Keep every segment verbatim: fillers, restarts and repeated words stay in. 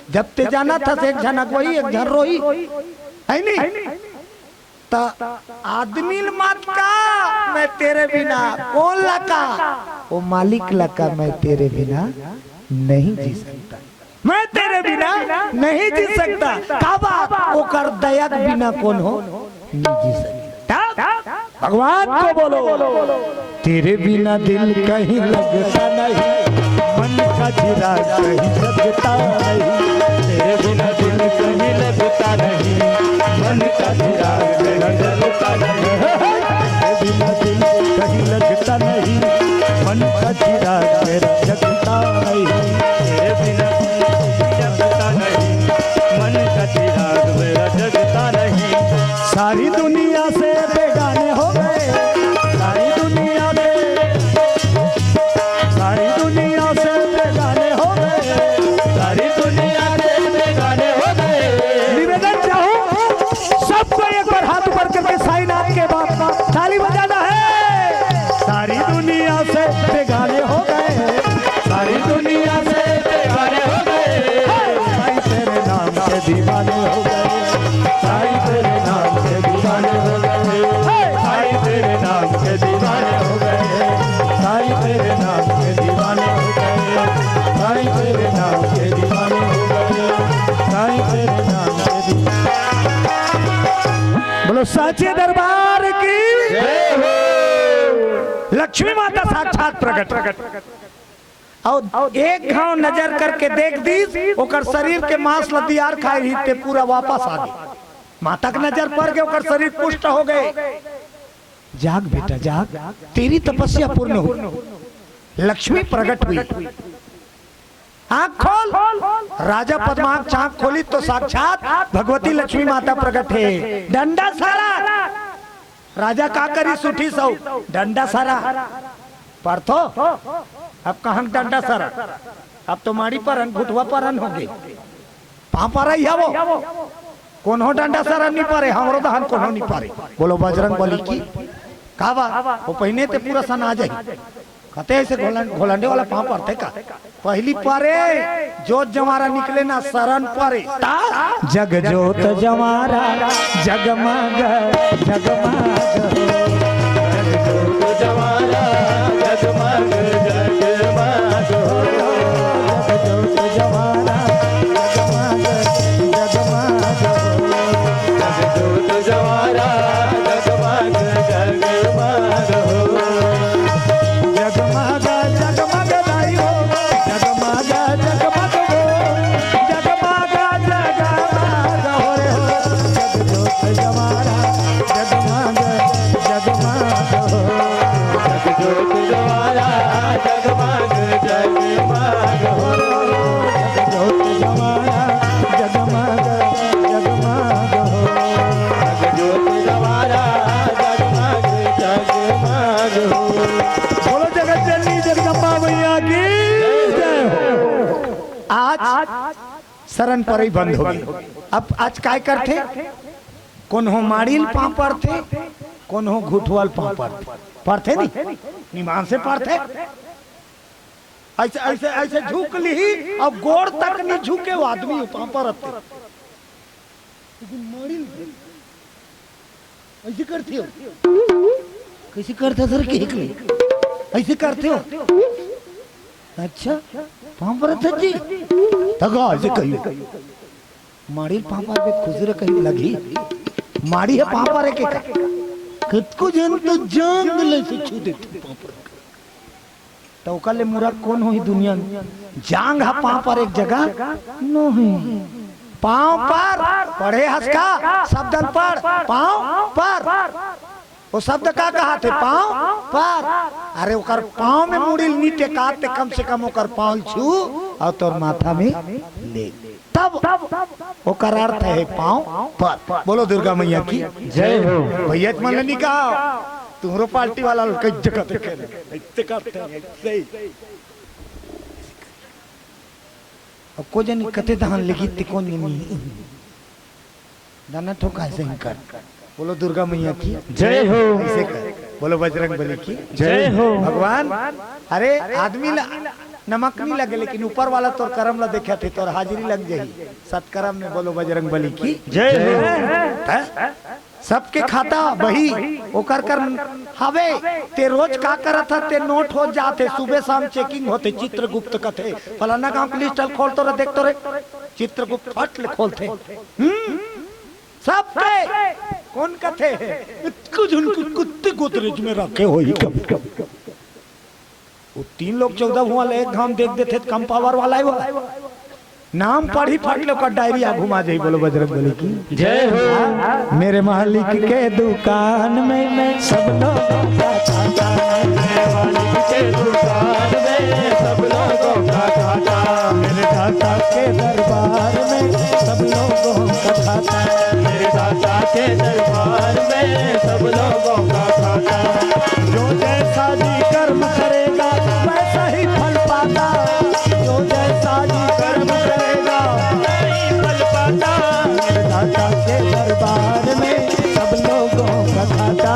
जब ते जानथस एक झन अगुवाही, एक झन रोही, है नी? त आदमी ल मत का, मैं तेरे बिना, कोन ल का? ओ मालिक ल का, मैं तेरे बिना नहीं जी सकता, मैं तेरे बिना नहीं जी सकता। काबर? ओकर दया के बिना कोन हो नहीं जी सकता। भगवान को बोलो। तेरे बिना दिल कहीं लगता नहीं, मन का चिराग कहीं जगता नहीं। तेरे बिना दिल कहीं लगता नहीं, मन का चिराग कहीं जलता नहीं। तेरे बिना दिल कहीं लगता नहीं, मन का चिराग मेरा जगता नहीं। तेरे बिना दिल कहीं लगता नहीं, मन का चिराग मेरा जगता नहीं। सारी दुनिया से बेगाने हो गए, सारी दुनिया से, सारी दुनिया से बेगाने हो गए, सारी दुनिया से बेगाने हो गए। निवेदन चाहूं, सबको एक बार हाथ ऊपर करके साईनाथ के बाद ताली बजाना है। सारी दुनिया से बेगाने हो गए, सारी दुनिया से बेगाने हो गए। साईं तेरे नाम के दीवाने हो गए, साईं तेरे नाम के दीवाने हो गए, साईं तेरे नाम के दीवाने हो गए, साईं तेरे नाम के दीवाने हो गए, साईं तेरे नाम के दीवाने हो गए, साईं तेरे नाम के दीवाने। बोलो साचे दरबार की। जय हो। लक्ष्मी माता साक्षात प्रकट। अउ एक घाव नजर करके देख दीस, ओकर शरीर के मांस ल दियार खाए रहिस ते पूरा वापस आ गे। माता के नजर पड़ गे, ओकर शरीर पुष्ट हो गे। जाग बेटा जाग, तेरी तपस्या पूर्ण हुई, लक्ष्मी प्रकट हुई। आंख खोल। राजा पद्माक्ष आंख खोलिस तो साक्षात भगवती लक्ष्मी माता प्रकट हे। डंडा सारा। राजा का करिस, उठिस अउ डंडा सारा। परथो, अब कहां डंडा सारा? अब तो माड़ी परन, घुटवा परन हो गे। पांव परा ही हवो। कोनो डंडा सारा नी परे, हमरो दहन कोनो नी परे। बोलो बजरंग बली की। का बा? ओ पहिने ते पूरा सना जाही। कते अइसे घोलन-, घोलंडे वाला पांव परथे का? पहिली परे, जोत जंवारा निकले ना, सरन परे। ता जग जोत जंवारा, जगमग, जगमग। जग जोत जंवारा, जगमग, जगमग। जग जोत जंवारा, जगमग, जगमग। जग जोत जंवारा, जगमग, जगमग। जगमगा जगमग दाई हो, जगमगा जगमग हो, जगमगा जगमग हो रे हो। जग जोत जंवारा जगमग जगमग हो। जग जोत जंवारा जगमग जगमग हो। जग जोत जंवारा जगमग जगमग हो। जग जोत जंवारा जगमग जगमग हो। बोलो जगत जननी जगदम्बा मैया की जय हो। आज सरन परई बंद हो गे। अब आज काय करथे? कोनो माड़ील पांव परथे, कोनो घुटवल पांव परथे। परथे नी? निमान से परथे। अइसे, अइसे, अइसे झुक लिही, अब गोड़ तक नी झुके, वो आदमी पांव परथे। लेकिन माड़ील अइसे करथे हो। कइसे करथे सर, के एक ले? अइसे करथे हो। अच्छा, पांव परथे जी। तगा अइसे कहियो। माड़ील पांव परबे त खुशी रह कहीं लगही। माड़ी हे पांव परे के का? कतको झन तो जांग ले से छू देथे पांव परे। त ओकर ले मूरख कोन होही दुनिया में? जांग ह पांव पर एक जगह नोहे। पांव पर, पढ़े हस का? शब्द ल पढ़, पांव पर। वो शब्द का कहाथे? पांव पर। अरे ओकर पांव में मुड़ी ल नी टेकात ते कम से कम ओकर पांव ल छू अउ तोर माथा में ले। तब ओकर अर्थ हे पांव पर। बोलो दुर्गा मैया की जय हो। भैया मन ल नी कहा, तुहरो पार्टी वाला ल कई जगह देखे, अइसे करथे, अइसे। अब को जनी कते दहन लेगी ते कोन जनी दाना ठोका से कर। बोलो दुर्गा मैया की जय हो। अइसे कर। बोलो बजरंग बली की जय हो। भगवान, अरे आदमी ला नमक नहीं लगे, लेकिन ऊपर वाला तोर करम ला देखे थे, तोर हाजिरी लग जाही सतकरम में। बोलो बजरंग बली की जय हो। हैं? सबके खाता बही, ओकर कर हवे। ते रोज का करत ह, ते नोट हो जाथे, सुबह शाम चेकिंग होथे। चित्रगुप्त कथे, फलाना गांव के लिस्ट खोल तो रे, देख तो रे, चित्रगुप्त फट ले खोलथे। हम्म, सबके। कौन कथे? कुछ उनको कुत्ते गोदरेज में रखे हो ही कब। वो तीन लोग चौदह हुआ ले, एक घाम देख देथे त कम पावर वाला है वो। नाम पढ़ी फट ले ओकर डायरी आ घुमा जाई। बोलो बजरंग बली की जय हो। मेरे मालिक के दुकान में मैं सब लोगों का खाता। मेरे मालिक के दुकान में सब लोगों का खाता। मेरे दाता के दरबार में सब लोगों का खाता। मेरे दाता के दरबार में सब लोगों का खाता। जो जैसा जी कर्म करेगा वैसा ही फल पाता। जो जैसा जी कर्म करेगा वही फल पाता। दाता के दरबार में सब लोगों का खाता।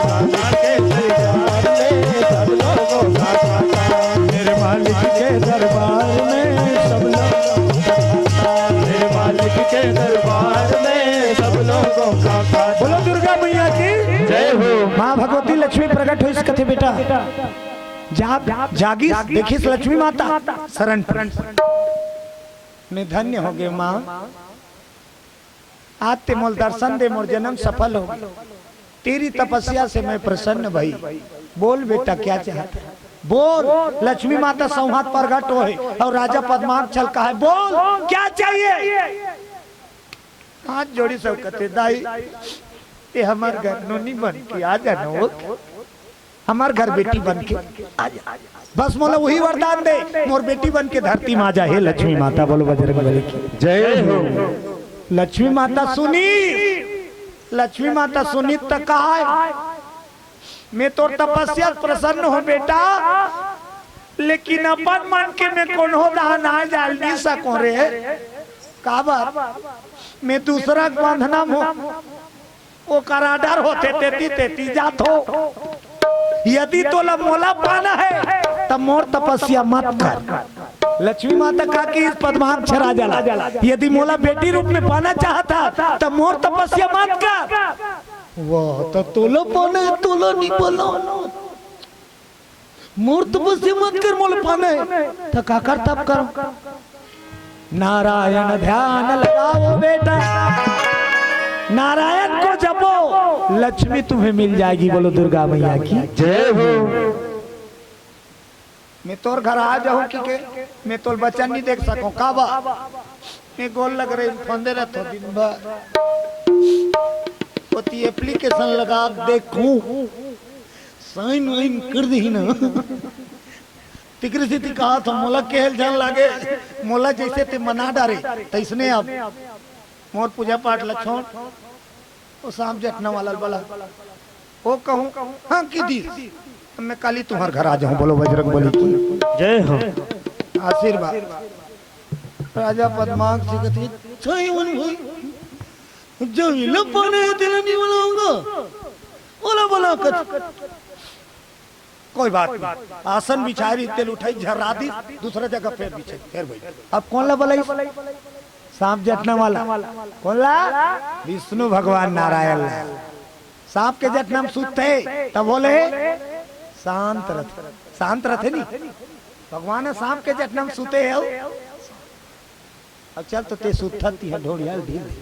दाता के दरबार में सब लोगों का खाता। मेरे मालिक के दरबार में सब लोगों का खाता। मेरे मालिक के दरबार में सब लोगों का खाता। बोलो दुर्गा मैया की जय हो। माँ भगवती लक्ष्मी प्रकट होइस, कथे बेटा, जा, जागिस, देखिस लक्ष्मी माता, शरण पड़िस। मैं धन्य हो गए माँ, आज ते मोल दर्शन दे, मोर जन्म सफल हो गए। तेरी तपस्या से मैं प्रसन्न भई। बोल बेटा, क्या चाहता है? बोल। लक्ष्मी माता सौहाथ प्रगट होहे और राजा पद्माक्ष ल कहे, बोल, क्या चाहिए? हाथ जोड़िस अउ कथे, दाई, ते हमर घर नोनी बन के आ जाना हो, हमर घर बेटी बन के आ जा। बस मोला वही वरदान दे, मोर बेटी बन के धरती में आ जा। हे लक्ष्मी माता, बोलो बजरंग बली की जय हो। लक्ष्मी माता सुनी, लक्ष्मी माता सुनी त कहा, मैं तोर तपस्या से प्रसन्न हो बेटा, लेकिन अपन मन के मैं कोनो दाह ना जाल नहीं सको रे। काबर? मैं दूसरा के बंधना में हो, ओकर आर्डर होथे, तेती तेती जाथो। यदि तोला मोला पाना है, त मोर तपस्या मत कर। लक्ष्मी माता का कि इस पद्माक्ष राजा ला, यदि मोला बेटी रूप में पाना चाहता, त मोर तपस्या मत कर। वाह, त तोला पाना है, तोला नहीं बोला। मोर तपस्या मत कर, मोला पाना है, त काकर तप करो? नारायण ध्यान लगाओ बेटा, नारायण को जपो, लक्ष्मी तुम्हें मिल जाएगी। बोलो दुर्गा मैया की जय हो। मैं तोर घर आ जाऊं कि के? मैं तोर बचन नहीं देख सकूं, काबर? मैं गोल लग रही, फंदे रहत हो दिन भर। ओती एप्लीकेशन लगा देखूं, साइन वाइन कर दही ना। तिकरी से ती कहा था, मोला केहल झन लागे, मोला जैसे ते मना डारे, तैसने अब मोर पूजा पाठ ला छोड़, ओ सांप जटना वाला ल बला, ओ कहूं, हाँ कि दीस, मैं काली तुम्हार घर आ जाऊं। बोलो बजरंग बली की जय हो। आशीर्वाद। राजा पद्माक्ष कथी, सही मन भाई, जमीन पाने तेरा नहीं बनाऊंगा, ओला बला कथी। कोई बात नहीं। आसन बिछाए रही, तेल उठाई, झर्रा दी, दूसरा जगह फेर बिछाई, फेर बैठ। अब कौन ला बलाई? सांप जटना वाला। कौन ला? विष्णु भगवान नारायण ला। सांप के जटना में सुते, तब बोले, शांत रथे, शांत रथे नहीं। भगवान सांप के जटना में सुते है। अब चल तो ते सुत्था तिहा ढोड़ियाल ढील दे।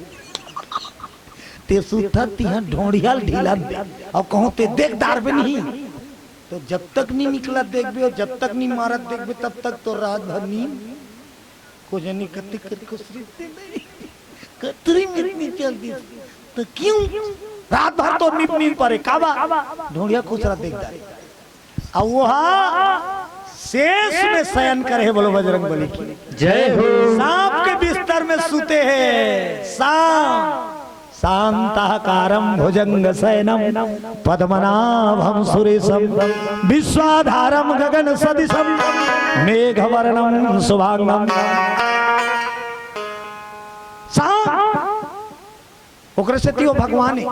ते सुत्था तिहा ढोड़ियाल ढीला दे। अब कहूं ते देख डारबे नहीं। तो जब तक नहीं निकला देखबे और जब तक नहीं मारत देखबे, तब तक तो रात भर नींद को जानी कत्ती कर खुसरी दे नहीं। कतरी में इतनी चल दी। तो क्यों? रात भर तो नींद नींद परे, काबा? ढोड़िया खुसरा देख डारे। अब वो शेष में शयन करे है, बोलो बजरंग बली की जय हो। सांप के बिस्तर में सुते हैं सांप। शांताकारं भुजंगशयनं पद्मनाभं सुरेशं विश्वाधारं गगनसदृशं मेघवर्णं शुभांगं। सांप ओकरे सेती वो भगवान है,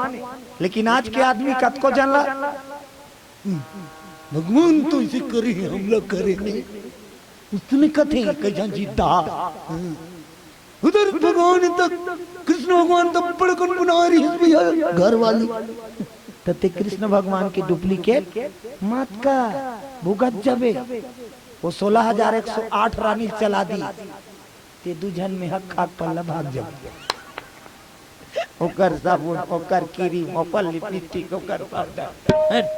लेकिन आज के आदमी कतको जानला, "हम्म, भगवान तो इसे करे, हम लोग करे नहीं।" उसने कथे कइझन जिद्दा। उधर भगवान तक, कृष्ण भगवान तक बड़कन बना रही है भैया, घर वाली। त ते कृष्ण भगवान के डुप्लीकेट मत कर, भुगत जबे। वो सोलह हजार एक सौ आठ रानी चला दी, ते दू झन में हक खाक पल्ला भाग जबे। ओकर साबुन, ओकर क्रीम, ओकर लिपस्टिक, ओकर पाउडर,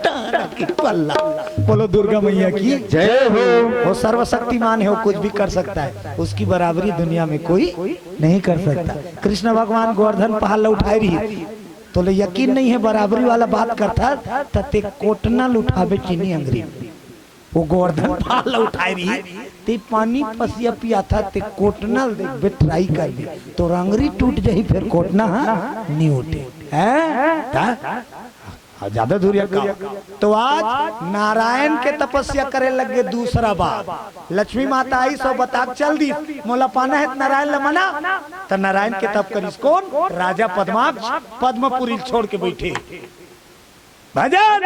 टारा की पल्ला। बोलो दुर्गा मैया की जय हो। वो सर्वशक्तिमान है, वो कुछ भी कर सकता है, उसकी बराबरी दुनिया में कोई नहीं कर सकता। कृष्ण भगवान गोवर्धन पहाड़ ला उठाए रही, तो ले यकीन नहीं है, बराबरी वाला बात करता त ते कोटना ल उठाबे चीनी अंगरी में। वो गोवर्धन पहाड़ ला उठाए रही, ते पानी पसिया पियाथा, ते कोटना ल देखबे, ट्राई करबे, तोर अंगरी टूट जाही, फेर कोटना हा नी उठे। हैं? ता? हाँ, ज्यादा दूरिया का। तो आज नारायण के तपस्या करे लगे दूसरा बार। लक्ष्मी माता आई सो बता के चल दी, मोला पाना है त नारायण ला मना। त नारायण के तप करिस कोन? राजा पद्माक्ष पद्मपुरी छोड़ के बैठे। भजन